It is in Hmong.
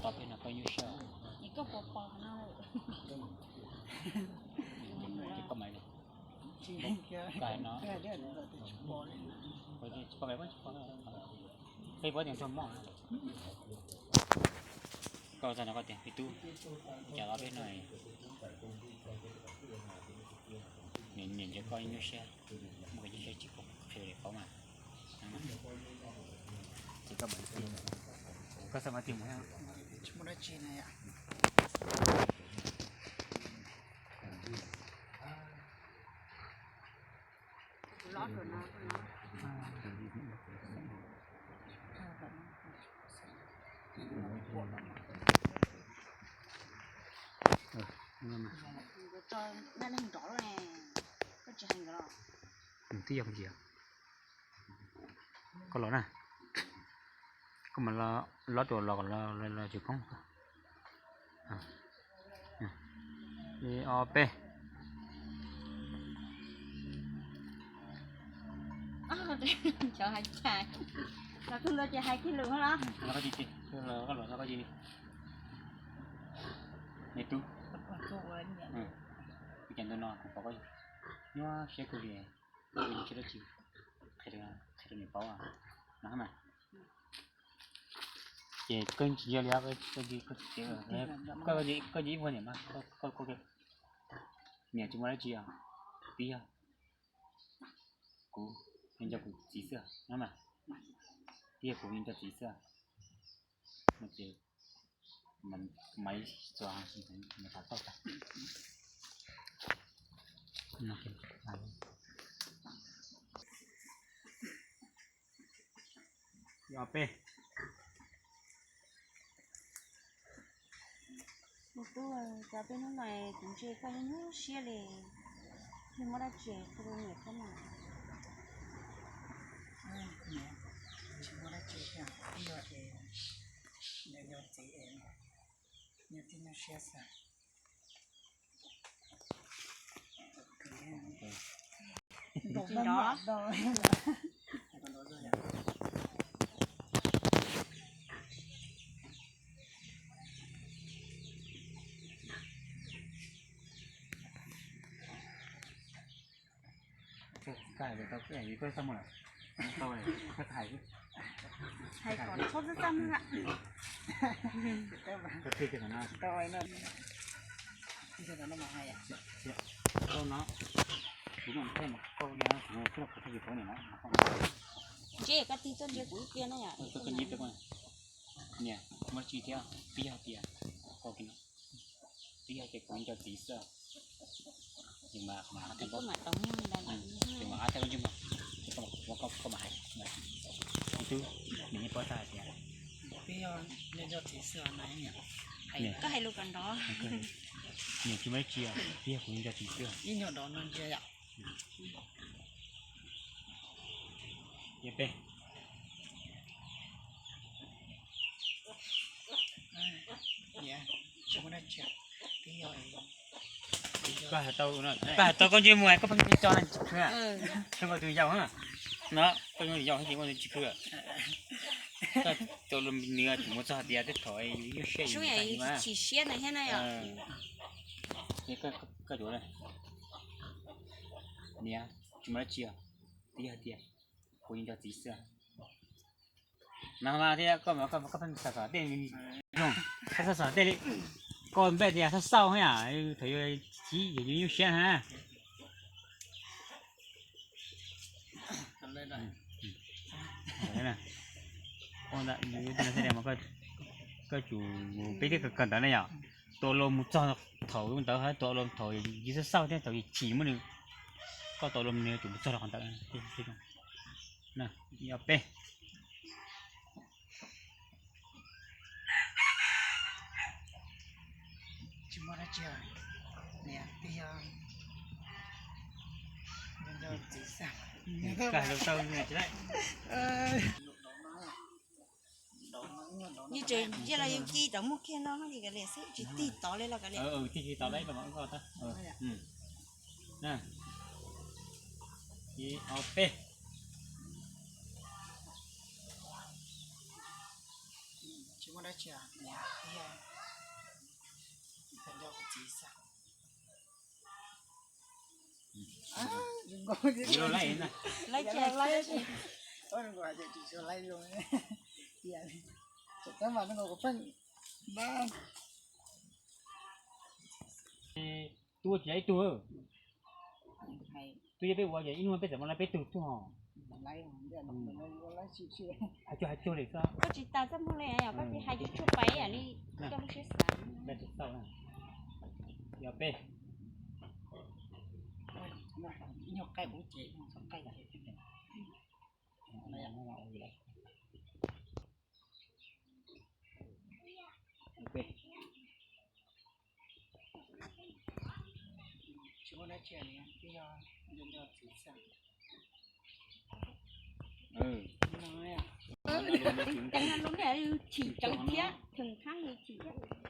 Tau peb no koj nyuaj siab. Koj pom pom no. Ces koj mas, koj hais no, peb pom tias nrog moj. Koj txog no koj tias peb tub, cas tau peb no, niam ntsia koj nyuaj siab, muaj koj nyuaj siab tsis qhia li paub mas. Ces koj mam li, koj xav mas tiag mus. Twb yog, koj los na, koj mam lob tus los, los tsis poob. Ib ob peb. Cov hais cas los tus ntawd ces hais kiag lus los. Koj los koj cia li. Me tub, cas ntu no kuv pom koj nyuaj siab kawg li, tsis dab tsi, qhia rau niam paub no mas. Ces koj tsis ntsia li, koj ib vuag niam mas, niam tsis muaj dab tsi os, twb yog kuv nco kuv txiv xwb no mas, twb yog kuv nco txiv xwb no ces, mas txuas tau tag. Ib ob peb. Tus tub, cas peb hnub no kuv ntsia koj nyuaj siab li, yog muaj dab tsi qhia rau niam koj mas. Tsis muaj dab tsi, ib yog es nco nco txiv es nyuaj tib nyuaj siab xwb. Koj hais tau, koj txaj muag lawm, tau, koj hais, hais kom txhob txaj muag. Koj thiaj, no, kuv no, kuv thiaj tsis paub niam no. Ntsia koj tig tuaj ntsia kuv ib pliag na yom. Niam, muaj dab tsi thiab? Twb yog tias, twb yog tias kuv nco txiv xwb. Ces mas, mas, ces mas, qab tau ntsej muag, koj, koj mas hais, ib tug, nws yeej paub tag hais tias, twb yog nco nco txiv xwb no. Koj hais lus kom nrov. Niam tsis muaj dab tsi, twb yog kuv nco txiv xwb. Ib nyuag nrov no ntsia yom. Yog peb. Koj hais tau, koj hais tau koj ntsej muag, koj pheej co no tsis khwv. Koj tus yau no, koj yau ces koj tsis khwv. Koj tus lus nws tsis mus txog tias tej thaum yus nyuaj siab yus chim siab ntawd thiab na yom. Koj yuav niam tsis muaj dab tsi, twb yog tias kuv yeej nco txiv xwb. No mas thiab koj, koj pheej xav xav tej zoo, koj xav xav tej li, koj npej tias xauj xauj yam, thaum yus chim yus nyuaj siab na. Koj tsum, peb thiaj kawm ntawv na yom, tus lus mus txog thaum ntawd hab, tus lus thaum yus xauj xauj thiab thaum yus chim muab nws, koj tus lus nws yuav tsum mus txog rau qhov ntawd. Yog peb. Tsis muaj dab tsi, niam twb yog nco txiv xwb. Koj hais lus tau tsis laij. Yus tseem cia los yus ci rov muag kiag no ces kav liam xwb, tsis tig tod li los kav liam. Tig tsis tod li los mas ua koj tag. Ib ob peb. Tuaj tsis laib tug, twb yog peb ua ces ib hnub peb txawm muaj laib peb tug tuaj. Hais cuag hais cuag li xwb. Koj tsis tas txaj muag li os, koj tsis hais tsis tsuag pais ib yam li koj lub siab xav. Yog peb Cov no lub niag chim tsawv thiab, theem khab li chim thiab.